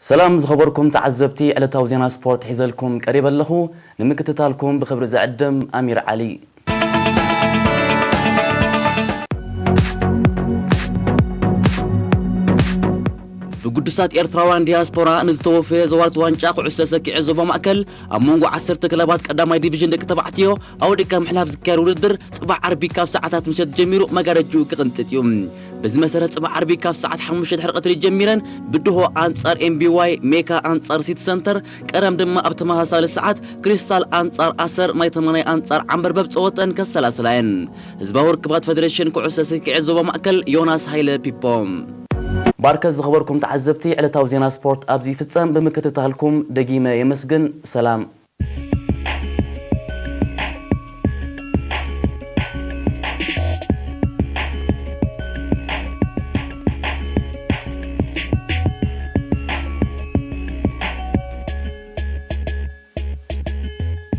ሰላም ዝኸበርኩም ተዓዘብቲ፣ ዕለታዊ ዜና ስፖርት ሒዘልኩም ቀሪበ ኣለኹ። ንምክትታልኩም ብኽብሪ ዝዕድም ኣሚር ዓሊ። ብግዱሳት ኤርትራውያን ዲያስፖራ ንዝተወፈየ ዘዋርት ዋንጫ ኩዕሶ ሰኪዐ ዞባ ማእከል ኣብ መንጎ ዓሰርተ ክለባት ቀዳማይ ዲቪዥን ደቂ ተባዕትዮ ኣውዲካ ምሕላፍ ዝካየድ ውድድር ጽባሕ ዓርቢ ካብ ሰዓታት ምሸት ጀሚሩ መጋረጅኡ ክቕንጥጥ እዩ። በዚ መሰረት ጽባሕ ዓርቢ ካብ ሰዓት ሓሙሽተ ድሕሪ ቀትሪ ጀሚረን ብድሆ ኣንጻር ኤምቢዋይ፣ ሜካ ኣንጻር ሲቲ ሰንተር፣ ቀደም ድማ ኣብ ተመሳሳሊ ሰዓት ክሪስታል ኣንጻር ኣሰር ናይ ተመናይ ኣንጻር ዓንበርበብ ጸወተን ከሰላስላ እየን። ህዝባዊ ርክባት ፌደሬሽን ኩዕሶ ሰኪዐ ዞባ ማእከል ዮናስ ሃይለ ፒፖ። ባርከ ዝኸበርኩም ተዓዘብቲ፣ ዕለታዊ ዜና ስፖርት ኣብዚ ይፍጸም። ብምክትታልኩም ደጊመ የመስግን። ሰላም።